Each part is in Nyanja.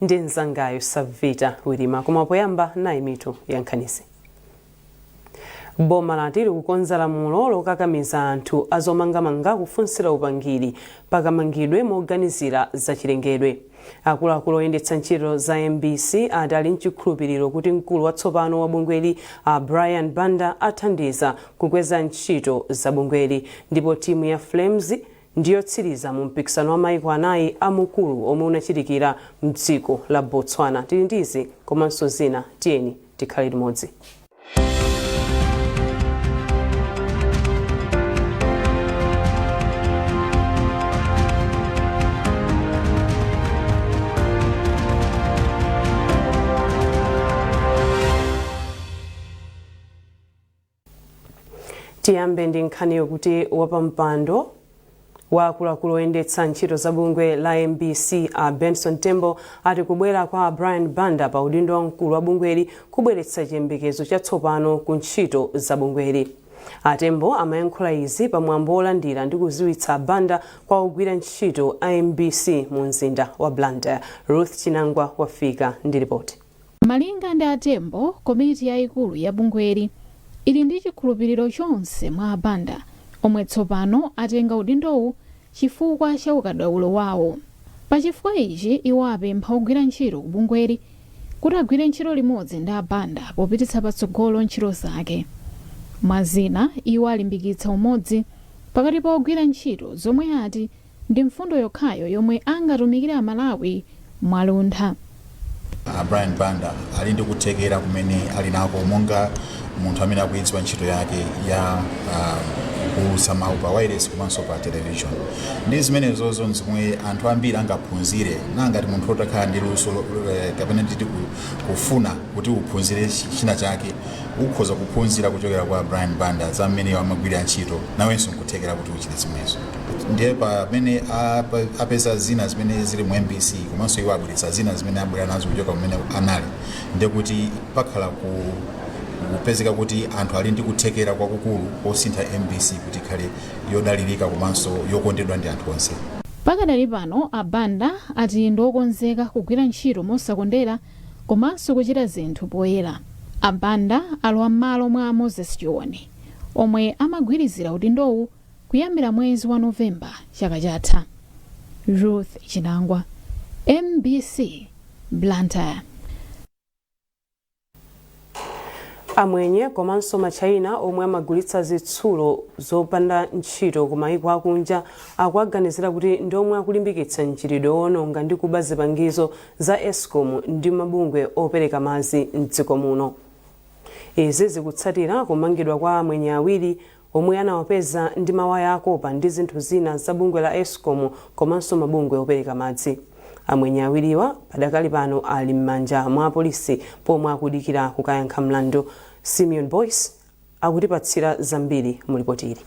Ndi mzangayo Savita Wirima. Koma poyamba, nayi mitu ya nkhanizi. Boma lati likukonza lamulo lokakamiza anthu azomangamanga kufunsira upangiri pakamangidwe moganizira zachilengedwe. Akuluakulu oyendetsa ntchito za MBC ati ali mchikhulupiriro kuti mkulu watsopano wa bungweli, a Brian Banda, athandiza kukweza ntchito za bungweli. Ndipo timu ya Flames ndiyotsiriza mu mpikisano wa maiko anayi amukulu omwe unachitikira mdziko la Botswana. Tili ndi izi komanso zina, tiyeni tikhale limodzi. Tiyambe ndi nkhani yokuti wapampando wa akuluakulu oyendetsa ntchito za bungwe la MBC, a Benson Tembo, ati kubwera kwa Brian Banda pa udindo wa mkulu wa bungweli kubweretsa chiyembekezo chatsopano ku ntchito za bungweli. A Tembo amayankhula izi pamwambo wolandira ndi kuziwitsa Banda kwa ogwira ntchito a MBC mu mzinda wa Blantyre. Ruth Chinangwa wafika ndi ripoti. Malinga ndi a Tembo, komiti yayikulu ya bungweli ili ndi chikhulupiriro chonse mwa a Banda omwe tsopano atenga udindowu chifukwa cha ukadaulo wawo. Pachifukwa ichi, iwo apempha ogwira ntchito ku bungweli kuti agwire ntchito limodzi ndi a Banda popititsa patsogolo ntchito zake. Mwa zina, iwo alimbikitsa umodzi pakati pa ogwira ntchito zomwe ati ndi mfundo yokhayo yomwe angatumikire Amalawi mwaluntha. A Brian Banda ali ndi kuthekera kumene ali nako monga munthu amene akuidziwa ntchito yake ya kuulutsa mawu pa wireless komanso pa television, ndi zimenezozo zomwe anthu ambiri angaphunzire. Nangati munthu otakhala ndi luso kapena nditi kufuna kuti uphunzire china chake, ukhoza kuphunzira kuchokera kwa Brian Banda za mmene amagwirira ntchito, nawenso nkuthekera kuti uchite zimenezo. Ndiye pamene apeza zina zimene zili mu MBC komanso iwo abweretsa zina zimene abwera nazo kuchoka kumene anali, ndiye kuti pakhala kupezeka kuti anthu ali ndi kuthekera kwakukulu kosintha MBC kuti ikhale yodalirika komanso yokondedwa ndi anthu onse. Pakadali pano, a Banda ati ndi okonzeka kugwira ntchito mosakondera komanso kuchita zinthu poyera. A Banda alowa m'malo mwa Moses Chione omwe amagwirizira udindowu kuyambira mwezi wa November chaka chatha. Ruth Chinangwa, MBC, Blantyre. Amwenye komanso Machina omwe amagulitsa zitsulo zopanda ntchito ku mayiko akunja akuwaganizira kuti ndi omwe akulimbikitsa mchitidwe wowononga ndi kuba zipangizo za Escom ndi mabungwe opereka madzi mdziko muno. Izi zikutsatira kumangidwa kwa amwenye awiri omwe anawapeza ndi mawaya akopa ndi zinthu zina za bungwe la Escom komanso mabungwe opereka madzi. Amwenye awiriwa padakali pano ali m'manja mwa apolisi pomwe akudikira kukayankha mlandu. Simeon Boyce akutipatsira zambiri mu ripoti ili.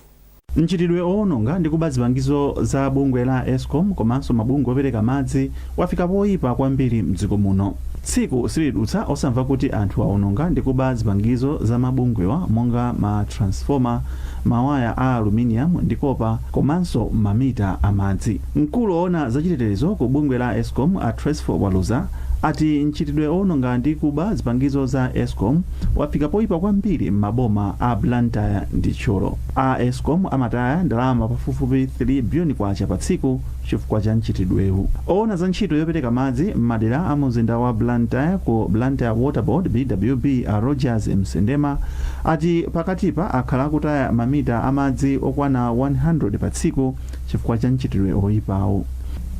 Mchitidwe owononga ndi kuba zipangizo za bungwe la Escom komanso mabungwe opereka madzi wafika poyipa kwambiri mdziko muno. Tsiku silidutsa osamva kuti anthu awononga ndi kuba zipangizo za mabungwewa monga ma transformer, mawaya a aluminium ndi kopa komanso mamita a madzi. Mkulu woona zachitetezo ku bungwe la Escom, a Tresford Waluza, ati mchitidwe owononga ndi kuba zipangizo za Escom wafika poyipa kwambiri m'maboma a Blantyre ndi Thyolo. A Escom amataya ndalama pafupifupi 3 biliyoni kwacha pa tsiku chifukwa cha mchitidwewu. Owona za ntchito yopereka madzi m'madera a mumzinda wa Blantyre ku Blantyre Water Board, BWB, a Rogers Msendema, ati pakatipa akhala akutaya mamita a madzi okwana 100 pa tsiku chifukwa cha mchitidwe oyipawu.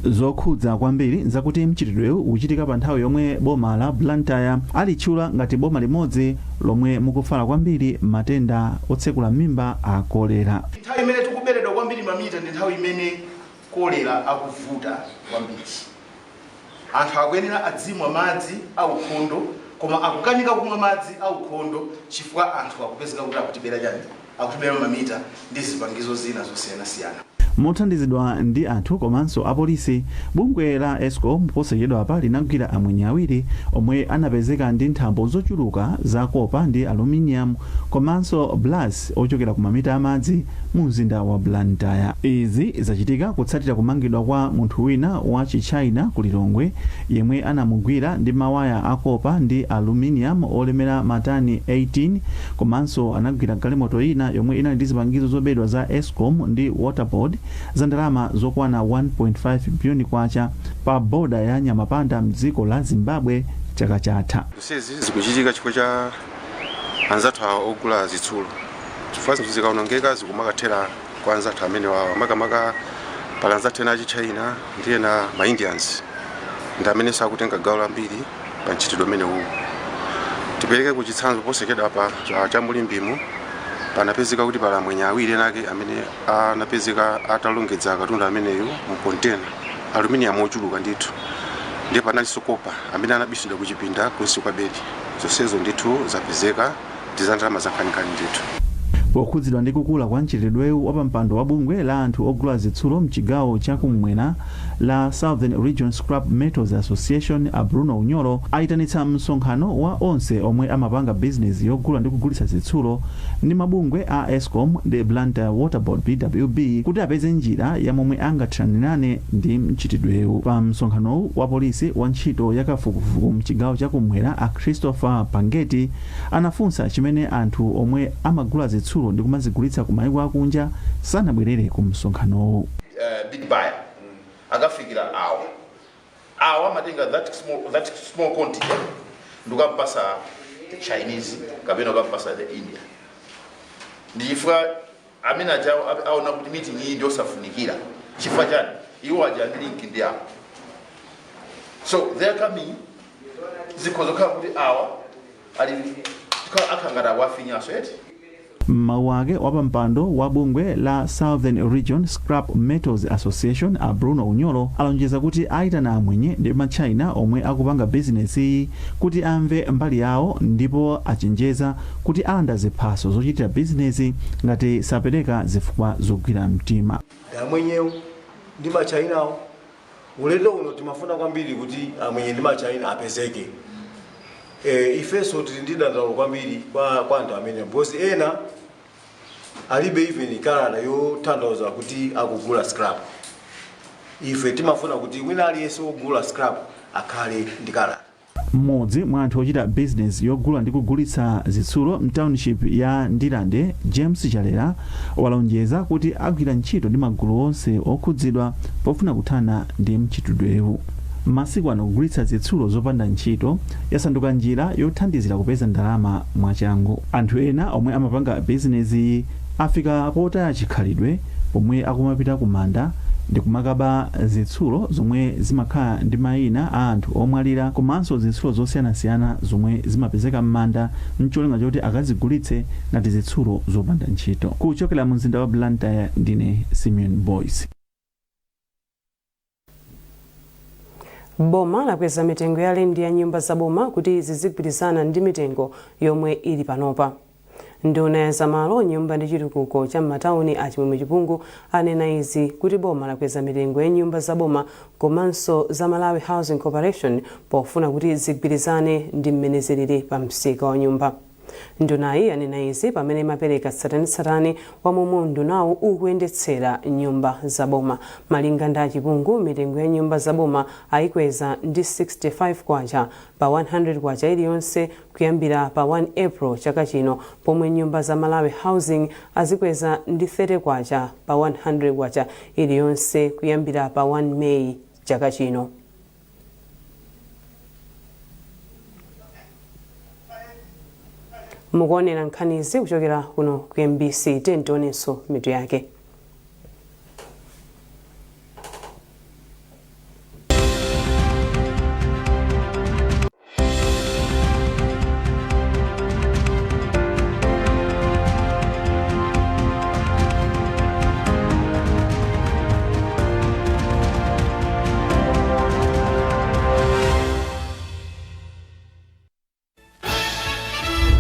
Zokhudza kwambiri nzakuti mchitidwewu ukuchitika pa nthawi yomwe boma la Blantyre alitchula ngati boma limodzi lomwe mukufala kwambiri matenda otsekula m'mimba a kolera. Nthawi imene tikuberedwa kwambiri mamita ndi nthawi imene kolera akuvuta kwambiri. Anthu akuyenera adzimwa madzi aukhondo, koma akukanika kumwa madzi aukhondo chifukwa anthu akupezeka kuti akutibera chani? Akutibera mamita ndi zipangizo zina zosiyanasiyana. Mothandizidwa ndi anthu komanso apolisi, bungwe la ESCOM posachedwapa linagwira amwenye awiri omwe anapezeka ndi nthambo zochuluka za kopa ndi aluminium komanso brass ochokera ku mamita amadzi mu mzinda wa Blantyre. Izi zachitika kutsatira kumangidwa kwa munthu wina wa chichina ku Lilongwe yemwe anamugwira ndi mawaya akopa ndi aluminium olemera matani 18, komanso anagwira galimoto ina yomwe inali ndi zipangizo zobedwa za ESCOM ndi Waterboard za ndalama zokwana 1.5 biliyoni kwacha pa boda ya Nyamapanda mdziko la Zimbabwe chaka chatha. Zonsezi zikuchitika chifukwa cha anzathu awa ogula zitsulo, chifukwa zinthu zikaonongeka zikumakathera kwa anzathu amene wawa, makamaka pali anzathu ena achichina ndi ena ma Indians, ndi amene sakutenga gawo lambiri pa mchitidwe umene uwu. Tipereke kuchitsanzo, posachedwa pa cha mulimbimu panapezeka kuti pali amwenye awiri enake amene anapezeka atalongedza katundu ameneyu mu container, aluminium ochuluka ndithu, ndiye panalinso kopa amene anabisidwa kuchipinda kunsi kwa bedi. Zonsezo ndithu zapezeka ndi za ndalama zankhaninkhani ndithu. Pokhudzidwa ndi kukula kwa mchitidwewu, wapampando wa bungwe la anthu ogula zitsulo mchigawo chakumwera la Southern Region Scrap Metals Association, a Bruno Unyolo, ayitanitsa msonkhano wa onse omwe amapanga bizinesi yogula ndi kugulitsa zitsulo ndi mabungwe a ESCOM ndi Blantyre Water Board, BWB, kuti apeze njira ya momwe angathanirane ndi mchitidwewu. Pa msonkhanowu, wa polisi wa ntchito yakafukufuku mchigawo chakumwera, a Christopher Pangeti, anafunsa chimene anthu omwe amagula zitsulo ndi kumazigulitsa ku mayiko akunja sanabwerere ku msonkhanowu. Big buyer akafikira awa, awa amatenga that small quantity ndikukampasa the Chinese kapena kukampasa the Indian. Ndi chifukwa amene aja aona kuti meeting iyi ndiosafunikira. Chifukwa chani? Iwo aja ndi link ndi awa, so they are coming. Zikhoza kukhala kuti awa ali akhangati akuwafinyaso eti. M'mawu ake, wapampando wa bungwe la Southern Region Scrap Metals Association, a Bruno Unyolo, alonjeza kuti ayitana amwenye ndi machina omwe akupanga bizinesi iyi kuti amve mbali yawo, ndipo achenjeza kuti alanda ziphaso zochitira bizinesi ngati sapereka zifukwa zogwira mtima. Amwenyewo ndi machinawo, ulendo uno timafuna kwambiri kuti amwenye ndi machina apezeke. Ifenso tili ndi dandaulo kwambiri kwa anthu amene, because ena alibe even kalata yotanthauza kuti akugula scrap. Ife timafuna kuti wina aliyense wogula scrap akhale ndi kalata. Mmodzi mwa anthu ochita bizinesi yogula ndi kugulitsa zitsulo mtownship ya Ndilande, James Chalera, walonjeza kuti agwira ntchito ndi magulu onse okhudzidwa pofuna kuthana ndi mchitidwewu. Masiku ano kugulitsa zitsulo zopanda ntchito yasanduka njira yothandizira kupeza ndalama mwachangu. Anthu ena omwe amapanga bizinesi afika potaya chikhalidwe pomwe akumapita kumanda ndi kumakaba zitsulo zomwe zimakhala ndi mayina a anthu omwalira komanso zitsulo zosiyanasiyana zomwe zimapezeka m'manda, mcholinga choti akazigulitse ngati zitsulo zopanda ntchito. Kuchokera mu mzinda wa Blantyre, ndine Simeon Boys. Boma lakweza mitengo ya lendi ya nyumba za boma kuti zizigwirizana ndi mitengo yomwe ili panopa. Nduna ya zamalo, nyumba ndi chitukuko cha m'matawuni, a Chimwemwe Chipungu, anena izi kuti boma lakweza mitengo ya nyumba za boma komanso za Malawi Housing Corporation pofuna kuti zigwirizane ndi mmene zilili pa msika wa nyumba. Ndunayi yanena izi pamene imapereka tsatanetsatane wa momwe undunawu ukuyendetsera nyumba za boma. Malinga ndi Achipungu, mitengo ya nyumba za boma ayikweza ndi 65 kwacha pa 100 kwacha iliyonse kuyambira pa 1 April chaka chino, pomwe nyumba za Malawi Housing azikweza ndi 30 kwacha pa 100 kwacha iliyonse kuyambira pa 1 May chaka chino. Mukuonera nkhanizi kuchokera kuno ku MBC. Tionenso mitu yake.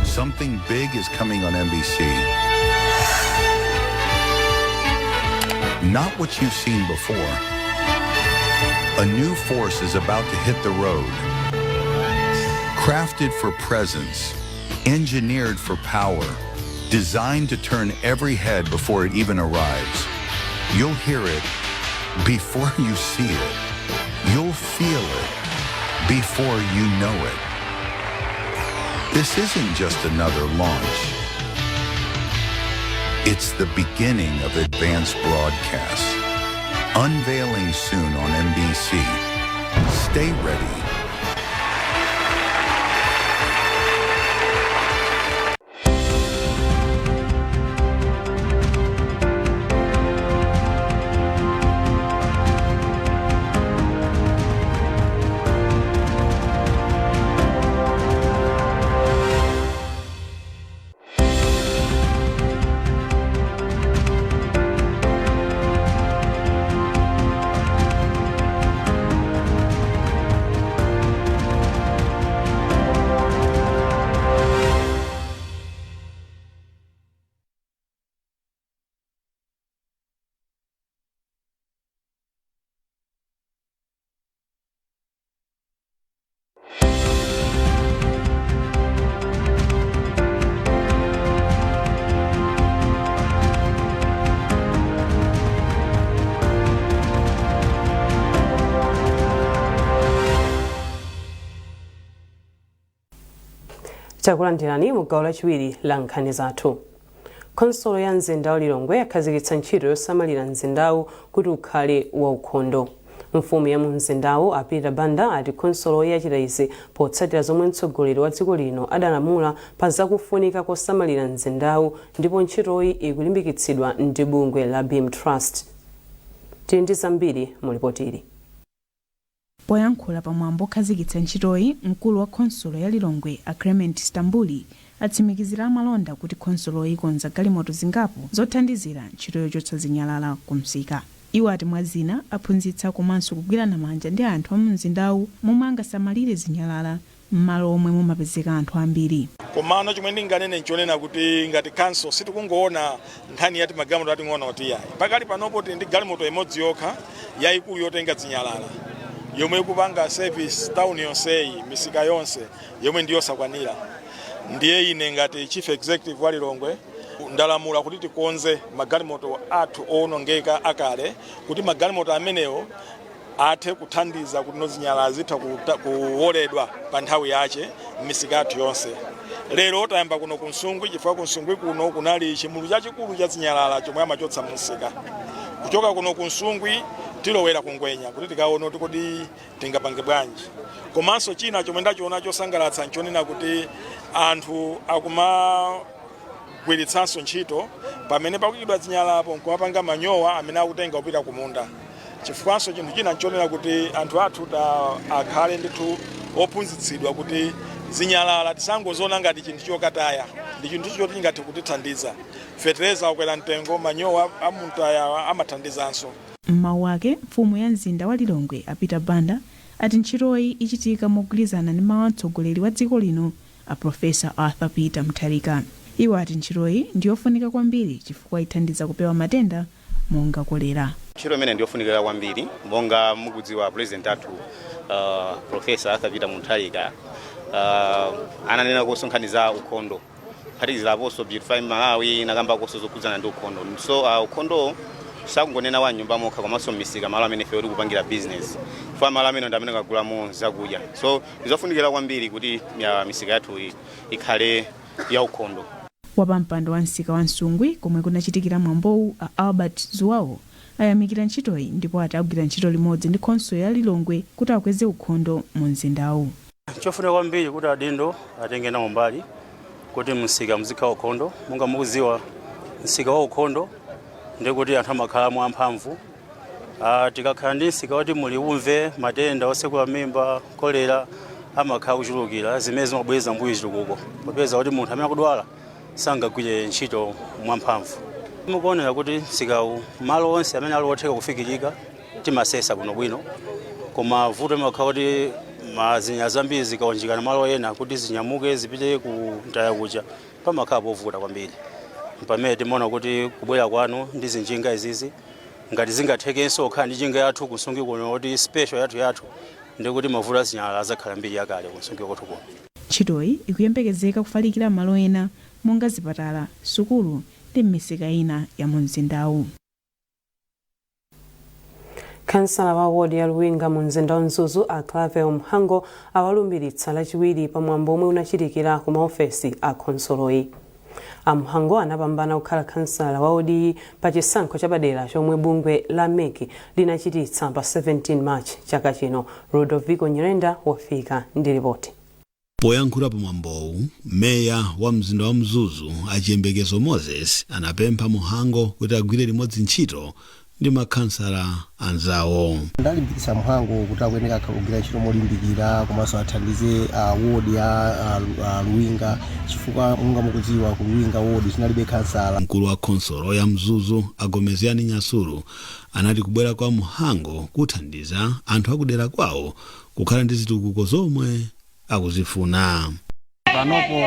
Something big is coming on MBC. Not what you've seen before. A new force is about to hit the road. Crafted for presence, engineered for power, designed to turn every head before it even arrives. You'll hear it before you see it. You'll feel it before you know it. This isn't just another launch. It's the beginning of advanced broadcasts. Unveiling soon on MBC. Stay ready. Takulandirani mu gawo lachiwiri la nkhani zathu. Khonsolo ya mzinda wa Lilongwe yakhazikitsa ntchito yosamalira mzindawu kuti ukhale waukhondo. Mfumu ya mu mzindawu, a Peter Banda, ati khonsolo yachita izi potsatira zomwe mtsogoleri wa dziko lino adalamula pa zakufunika kosamalira mzindawu, ndipo ntchitoyi ikulimbikitsidwa ndi bungwe la Beam Trust. Tili ndi zambiri mu lipotili. Poyankhula pamwambo okhazikitsa ntchitoyi, mkulu wa khonsolo ya Lilongwe, a Clement Stambuli, atsimikizira amalonda kuti khonsolo ikonza galimoto zingapo zothandizira ntchito yochotsa zinyalala ku msika. Iwo ati mwa zina aphunzitsa komanso kugwirana manja ndi anthu a mu mzindawu momwe angasamalire zinyalala m'malo omwe mumapezeka anthu ambiri. Komano chomwe ndinganene nchonena kuti ngati council sitikungoona nkhani yati magalimoto ating'ono tiyayi. Pakali panopo tili ndi galimoto imodzi yokha yayikulu yotenga zinyalala yomwe ikupanga service town yonseyi, misika yonse, yomwe ndiyosakwanira. Ndiye ine ngati chief executive wa Lilongwe ndalamula kuti tikonze magalimoto athu owonongeka akale, kuti magalimoto amenewo athe kuthandiza kuti zinyalala zitha kuwoledwa pa nthawi yache m'misika yathu yonse. Lero tayamba kuno ku Nsungwi, chifukwa ku Nsungwi kuno kunali chimulu chachikulu cha zinyalala chomwe amachotsa mumsika. Kuchoka kuno ku Nsungwi tilowera ku Ngwenya kuti tikaone kuti kodi tingapange bwanji. Komanso china chomwe ndachiona chosangalatsa nchonena kuti anthu akumagwiritsanso ntchito pamene pakuyikidwa zinyalalapo nkumapanga manyowa amene akutenga kupita kumunda. Chifukwanso chinthu china nchonena kuti anthu athu ta akhale ndithu ophunzitsidwa kuti zinyalala tisangoziona ngati chinthu chokataya, ndi chinthu choti chingathe kutithandiza. Fetereza wakwera mtengo, manyowa amuntayawa amathandizanso. M'mawu ake, mfumu ya mzinda wa Lilongwe, a Peter Banda, ati ntchitoyi ichitika mogwirizana ndi mawu a mtsogoleri wa dziko lino, a Professor Arthur Peter Mutharika. Iwo ati ntchitoyi ndiyofunika kwambiri chifukwa ithandiza kupewa matenda monga kolera. Ntchito imene ndiyofunikira kwambiri. Monga mukudziwa, president athu, Professor Arthur Peter Mutharika, ananena nkhani za ukhondo, kuphatikiziraponso Beautify Malawi inakambakonso zokhudzana ndi ukhondo. So ukhondo sakungonena wa nyumba mokha, komanso m'misika, malo amene ife tikupangira business, chifukwa malo amene ndi amene akagulamo zakudya. So ndizofunikira kwambiri kuti misika yathu ikhale ya ukhondo. Wapampando wa msika wa Nsungwi, komwe kunachitikira mwambowu, a Albert Zuwawo, ayamikira ntchitoyi ndipo ati agwira ntchito limodzi ndi khonsolo ya Lilongwe kuti akweze ukhondo mu mzindawu. Chofunika kwambiri kuti adindo atenge nawo mbali kuti msika muzikhala ukhondo. Monga mukudziwa, msika wa ukhondo ndi kuti anthu amakhalamo amphamvu. Tikakhala ndi msika woti muli umve, matenda otsekula mimba, kolera amakhala kuchulukira, zimene zimabweza mbuyo chitukuko, popeza kuti munthu amene akudwala sangagwire ntchito mwamphamvu. Mukuonera kuti msikawu malo onse amene ali otheka kufikirika timasesa bwinobwino, koma vuto limakhala kuti mazinya zambiri zikaonjekana malo ena, kuti zinyamuke zipite ku mtaya kuja pamakhala povuta kwambiri. Pamene timaona kuti kubwera kwanu ndi zinjinga izizi Ngati zingathekenso kukhala ndi njinga yathu ku Nsungwi kuno, kuti special yathu yathu, ndikuti mavuto azinyalala azakhala mbiri yakale ku Nsungwi kwathu kuno. Ntchitoyi ikuyembekezeka kufalikira malo ena monga zipatala, sukulu ndi m'misika ina ya mu mzindawu. Kansala wa wodi ya Luwinga mu mzinda wa Mzuzu, a Clavel Mhango, awalumbiritsa Lachiwiri pamwambo omwe unachitikira ku maofesi a khonsoloyi. Amhango anapambana kukhala kansala wa wodiyi pa chisankho chapadera chomwe bungwe la MEC linachititsa pa 17 March chaka chino. Rodoviko Nyirenda wafika ndi ripoti. Poyankhula pamwambowu, meya wa mzinda wa Mzuzu, Achiyembekezo Moses, anapempha Muhango kuti agwire limodzi ntchito ndi makhansala anzawo. Ndalimbikitsa Mhango kuti akuyeneka kugwira ntchito molimbikira komanso athandize wodi ya Luwinga, chifukwa monga mukudziwa, ku Luwinga wodi tinalibe khansala. Mkulu wa khonsolo ya Mzuzu, Agomeziani Nyasulu, anati kubwera kwa Muhango kuthandiza anthu akudera kwawo kukhala ndi zitukuko zomwe akuzifuna. Panopo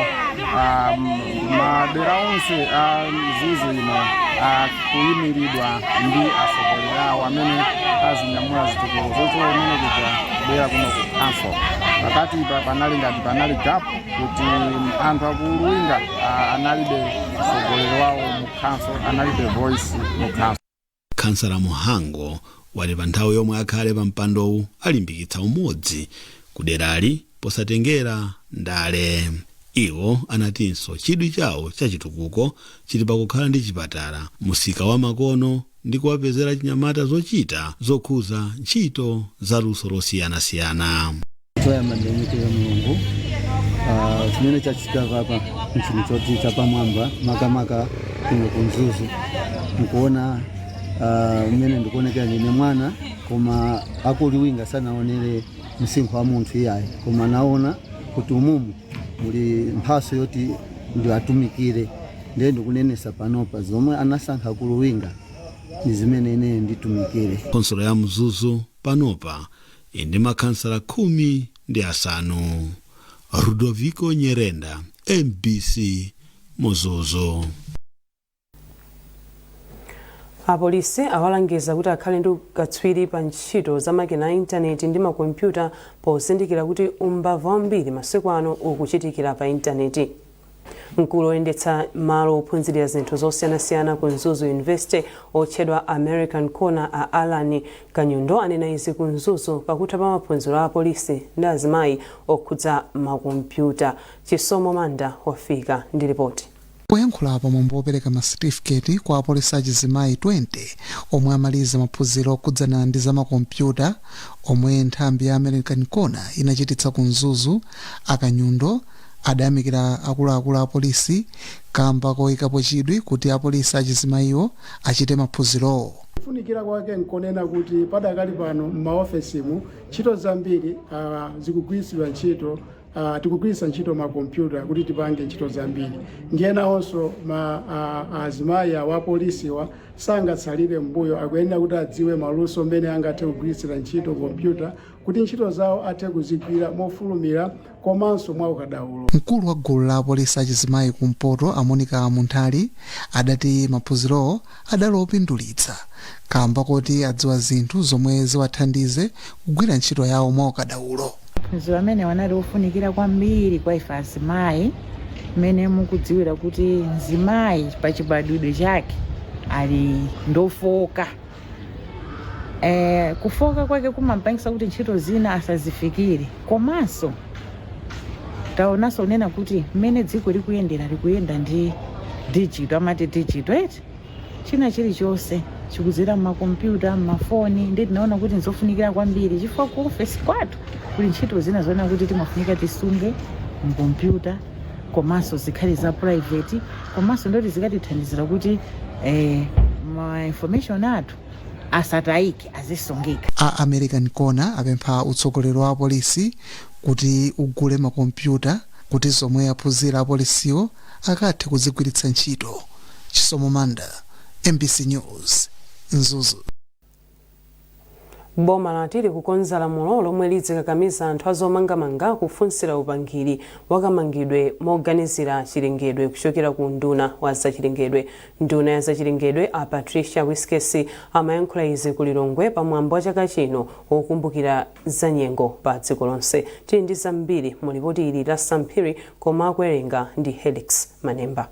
madera onse a Mzuzu ino akuyimiridwa ndi atsogoleri awo amene azinyamula zitukuko zochoka kumene kuja kubwera kuno ku council. Pakati pa panali ngati panali gap kuti anthu aku Luwinga analibe mtsogoleri wawo mu council, analibe voice mu council. Kansala Muhango wati pa nthawi yomwe akhale pa mpandowu alimbikitsa umodzi kuderali posatengera ndale. Iwo anatinso chidwi chawo chachitukuko chili pakukhala ndi chipatala, musika wa makono ndi kuwapezera chinyamata zochita zokhuza ntchito za luso losiyanasiyana. Choyamba ndiyamikire Mulungu. Chimene chachitika papa nchinthu choti chapamwamba, makamaka kuno ku Mzuzu. Nkuona mmene ndikuonekera, ndine mwana, koma akuliwinga sanaonere msinkhu wa munthu iyayi, koma naona kuti umumu muli mphaso yoti ndiwatumikire. Ndiye ndikunenesa panopa, zomwe anasankha kuluwinga ndi zimene ine nditumikire. Khonsolo ya Mzuzu panopa ili ndi makhansala 15. Rudoviko Nyerenda, MBC, Mzuzu. Apolisi awalangiza kuti akhale ndi ukatswiri pa ntchito za makina a intaneti ndi makompyuta, pozindikira kuti umbava wambiri masiku ano ukuchitikira pa intaneti. Mkulu oyendetsa malo ophunzirira zinthu zosiyanasiyana ku Mzuzu University otchedwa American Corner, a Alan Kanyundo, anena izi ku Mzuzu pakutha pa maphunziro a apolisi ndi azimayi okhudza makompyuta. Chisomo Manda wafika ndi ripoti. Poyankhula pamwambo wopereka masetifiketi kwa apolisi achizimayi 20 omwe amaliza maphunziro okhudzana ndi zamakompyuta omwe nthambi ya American Corner inachititsa ku Mzuzu, Akanyundo adayamikira akuluakulu a polisi kamba koyikapo chidwi kuti apolisi achizimayiwo achite maphunzirowo. Kufunikira kwake nkonena kuti padakali pano m'maofesimu ntchito zambiri zikugwiritsidwa ntchito, tikugwiritsa ntchito makompyuta kuti tipange ntchito zambiri. Ndiye nawonso ma azimayi awa apolisiwa sangatsalire mbuyo, akuyenera kuti adziwe maluso mmene angathe kugwiritsira ntchito kompyuta kuti ntchito zawo athe kuzigwira mofulumira komanso mwa ukadaulo. Mkulu wa gulu la apolisi achizimayi kumpoto, a Monica Munthali, adati maphunzirowo adali opindulitsa kamba koti adziwa zinthu zomwe ziwathandize kugwira ntchito yawo mwa ukadaulo. Maphunziro amene anali ofunikira kwambiri kwa ife azimayi, mmene mukudziwira kuti mzimayi pa chibadwidwe chake ali ndofoka. Kufoka kwake kumampangisa kuti ntchito zina asazifikire. Komanso taonanso kunena kuti mmene dziko likuyendera, likuyenda ndi digital, amati digital eti, china chilichonse chikudzera mmakompyuta, mmafoni. Ndi tinaona kuti nzofunikira kwambiri chifukwa ku ofesi kwathu kuli ntchito zina zoona kuti timafunika tisunge mkompyuta, komanso zikhale za private, komanso ndoti zikatithandizira kuti ma information athu asatayike, azisungika. A American Corner apempha utsogoleri wa apolisi kuti ugule makompyuta kuti zomwe aphunzira apolisiwo akathe kuzigwiritsa ntchito. Chisomo Manda, MBC News, Mzuzu. Boma lati likukonza lamulo lomwe lidzikakamiza anthu azomangamanga kufunsira upangiri wakamangidwe moganizira chilengedwe kuchokera ku nduna wa zachilengedwe. Nduna ya zachilengedwe a Patricia Wiskes amayankhula izi ku Lilongwe pamwambo wa chaka chino wokumbukira zanyengo pa dziko lonse. Tili ndi zambiri mu lipoti ili la Samphiri, koma akuwerenga ndi Helix Manemba.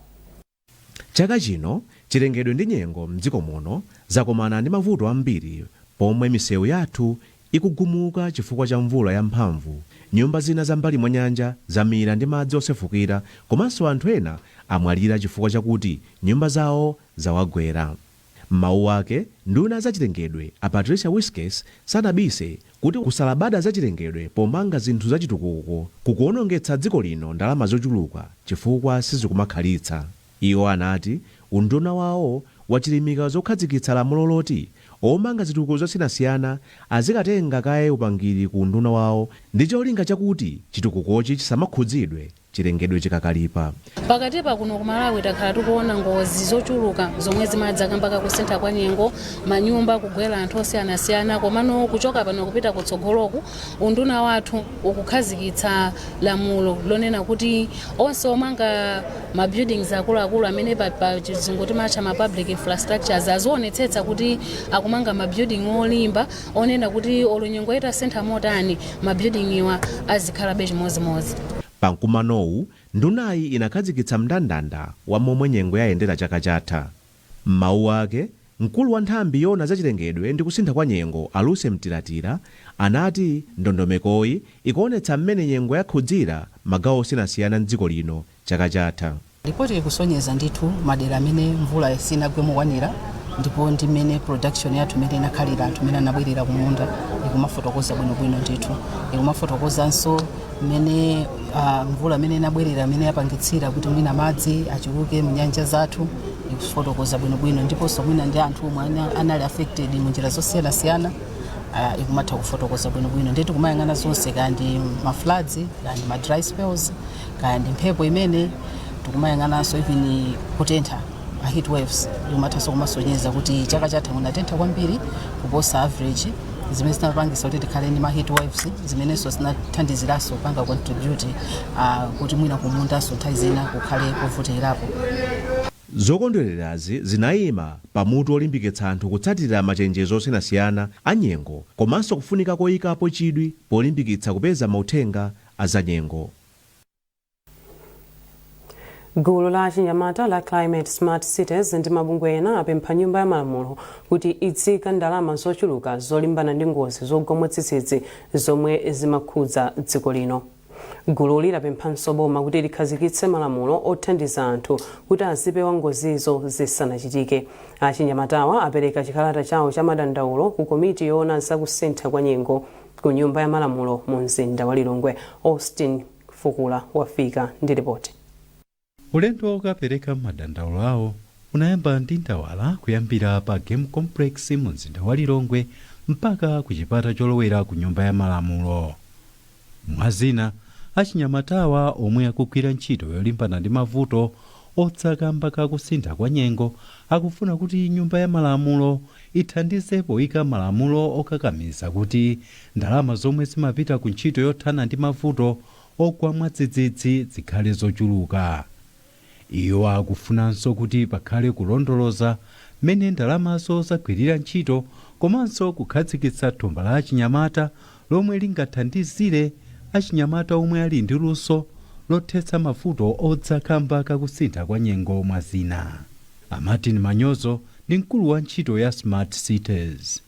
Chaka chino chilengedwe ndi nyengo mdziko muno zakomana ndi mavuto ambiri, pomwe misewu yathu ikugumuka chifukwa cha mvula yamphamvu, nyumba zina zam'mbali mwa nyanja zamira ndi madzi osefukira, komanso anthu ena amwalira chifukwa chakuti nyumba zawo zawagwera. M'mawu ake, nduna zachilengedwe a Patricia Wiskes sanabise kuti kusalabada zachilengedwe pomanga zinthu zachitukuko kukuonongetsa dziko lino ndalama zochuluka chifukwa sizikumakhalitsa. Iwo anati unduna wawo wachilimika zokhazikitsa lamulo loti omanga zitukuko zosiyanasiyana azikatenga kaye upangiri ku unduna wawo ndi cholinga chakuti chitukukochi chisamakhudzidwe chilengedwe chikakalipa. Pakatipa kuno ku Malawi takhala tikuona ngozi zochuluka zomwe zimadza kamba kakusintha kwa nyengo, manyumba kugwera anthu osiyanasiyana. Komano kuchoka pano kupita kutsogoloku, unduna wathu ukukhazikitsa lamulo lonena kuti onse omanga ma buildings akuluakulu amene pa chizungu timatcha ma public infrastructures azionetsetsa kuti akumanga ma building olimba, onena kuti olo nyengo itasintha motani, ma building iwa azikhalabe chimozimozi. Pamkumanowu, ndunayi inakhazikitsa mndandanda wa momwe nyengo yayendera chaka chatha. M'mawu ake, mkulu wa nthambi yoona zachilengedwe ndi kusintha kwa nyengo a Lucy Mtilatila anati ndondomekoyi ikuonetsa mmene nyengo yakhudzira magawo osiyanasiyana mdziko lino chaka chatha. Ripoti ikusonyeza ndithu madera amene mvula sinagwe mokwanira, ndipo ndi mmene production yathu imene inakhalira, anthu amene anabwerera kumunda, ikumafotokoza bwinobwino ndithu. Ikumafotokozanso mmene mvula imene inabwerera imene yapangitsira kuti mwina madzi achuluke mu nyanja zathu, ikufotokoza bwinobwino, ndiponso mwina ndi anthu omwe anali affected mu njira zosiyanasiyana, ikumatha kufotokoza bwinobwino. Ndiye tikumayang'ana zonse, kaya ndi ma floods, kaya ndi ma dry spells, kaya ndi mphepo imene tikumayang'ananso, even kutentha, ma heat waves, ikumathanso kumasonyeza kuti chaka chatha munatentha kwambiri kuposa average, zimene zinapangisa kuti tikhale ndi ma heat waves, zimenenso zinathandiziranso kupanga contribute kuti mwina kumundanso nthawi zina kukhale kovutirapo. Zokondwererazi zinayima pamutu olimbikitsa anthu kutsatira machenjezo osiyanasiyana a nyengo komanso kufunika koyikapo chidwi polimbikitsa kupeza mauthenga a zanyengo. Gulu la chinyamata la Climate Smart Cities ndi mabungwe ena apempha Nyumba ya Malamulo kuti idzika ndalama zochuluka zolimbana ndi ngozi zogwa mwadzidzidzi zomwe zimakhudza dziko lino. Gululi lapemphanso boma kuti likhazikitse malamulo othandiza anthu kuti azipewa ngozizo zisanachitike. Achinyamatawa apereka chikalata chawo cha madandaulo ku komiti yoona zakusintha kwa nyengo ku Nyumba ya Malamulo mu mzinda wa Lilongwe. Austin Fukula wafika ndi ripoti. Ulendo wokapereka madandaulo awo unayamba ndi ndawala kuyambira pa Game Complex mu mzinda wa Lilongwe mpaka ku chipata cholowera ku Nyumba ya Malamulo. Mwazina, achinyamatawa omwe akugwira ntchito yolimbana ndi mavuto odza kamba kakusintha kwa nyengo akufuna kuti Nyumba ya Malamulo ithandize poyika malamulo okakamiza kuti ndalama zomwe zimapita ku ntchito yothana ndi mavuto ogwa mwadzidzidzi zikhale zochuluka. Iwo akufunanso kuti pakhale kulondoloza mmene ndalamazo zagwirira ntchito komanso kukhazikitsa thumba la achinyamata lomwe lingathandizire achinyamata omwe ali ndi luso lothetsa mavuto odza kamba kakusintha kwa nyengo, mwazina. A Martin Manyozo ndi mkulu wa ntchito ya Smart Cities.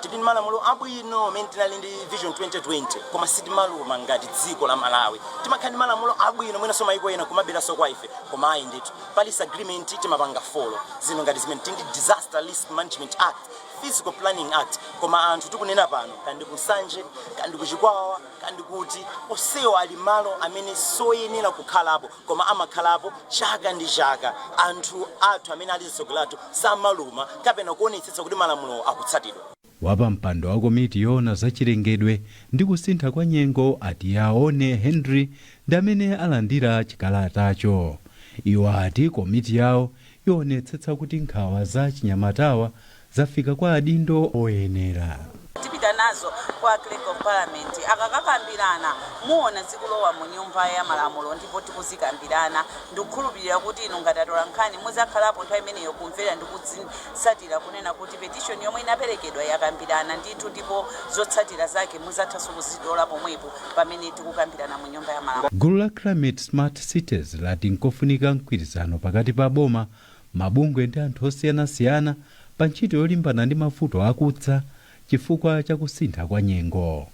Tili ndi malamulo abwino amene tinali ndi Vision 2020, koma sitimaluma ngati dziko la Malawi. Timakhala ndi malamulo abwino, mwinanso maiko ena kumaberanso kwa ife, koma ayi ndithu, Paris Agreement timapanga follow, zinthu ngati zimene tili ndi Disaster Risk Management Act, Physical Planning Act, koma anthu tikunena pano, kandi ku Nsanje, kandi ku Chikwawa, kandi kuti, onsewo ali malo amene soyenera kukhalapo, koma amakhalapo chaka ndi chaka. Anthu athu amene ali mtsogolo athu samaluma kapena kuonetsetsa kuti malamulo akutsatidwa. Wapampando wa komiti yoona zachilengedwe ndi kusintha kwa nyengo a Tiyaone Henry ndi amene alandira chikalatacho. Iwo ati komiti yawo ionetsetsa kuti nkhawa za achinyamatawa zafika kwa adindo oyenera. Tipita zimenezo kwa Clerk of Parliament. Akakakambirana, muona zikulowa mu Nyumba ya Malamulo ndipo tikuzikambirana. Ndikukhulupirira kuti inu ngati atola nkhani muzakhalapo nthawi imeneyo kumvera ndi kutsatira kunena kuti petition yomwe inaperekedwa yakambirana ndithu, ndipo zotsatira zake muzathanso kuzitola pomwepo pamene tikukambirana mu Nyumba ya Malamulo. Gulu la Climate Smart Cities lati nkofunika mgwirizano pakati pa boma, mabungwe ndi anthu osiyanasiyana pa ntchito yolimbana ndi mavuto akudza chifukwa cha kusintha kwa nyengo.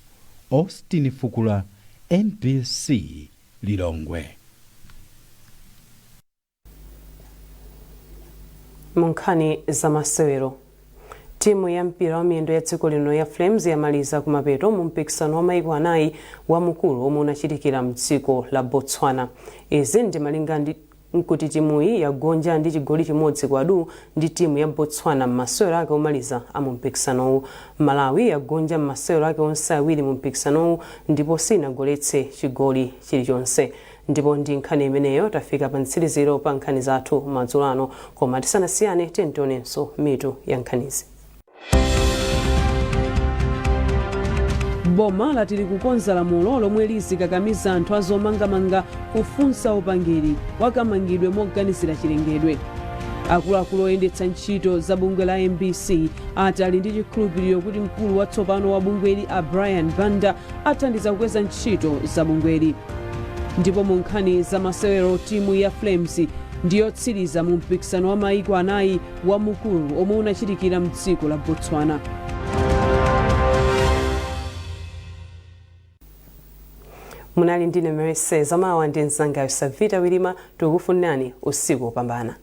Austin Fukula, MBC, Lilongwe. Mu nkhani za masewero, timu ya mpira wa miyendo ya dziko lino ya Flames yamaliza kumapeto mu mpikisano wa maiko anayi wamukulu omwe unachitikira mdziko la Botswana. Izi ndi malinga ndi nkuti timuyi yagonja ndi chigoli chimodzi kwa du ndi timu ya Botswana m'masewero ake omaliza a mu mpikisanowu. Malawi yagonja m'masewero ake onse awiri mu mpikisanowu ndipo sinagoletse chigoli chilichonse. Ndipo ndi nkhani imeneyo tafika pa mtsiriziro pa nkhani zathu madzulo ano, koma tisanasiyane tionenso mitu ya nkhanizi. Boma lati likukonza lamulo lomwe lizikakamiza anthu azomangamanga kufunsa upangiri wakamangidwe moganizira chilengedwe. Akuluakulu oyendetsa ntchito za bungwe la MBC ati ali ndi chikhulupiriro kuti mkulu watsopano wa bungweli, a Brian Banda, athandiza kukweza ntchito za bungweli. Ndipo mu nkhani za masewero, timu ya Flames ndiyotsiriza mu mpikisano wa maiko anayi wamukulu omwe unachitikira mdziko la Botswana. Munali ndine Mercy Zamawa ndi mzangayo Savita Wilima. Tikukufunirani usiku wopambana.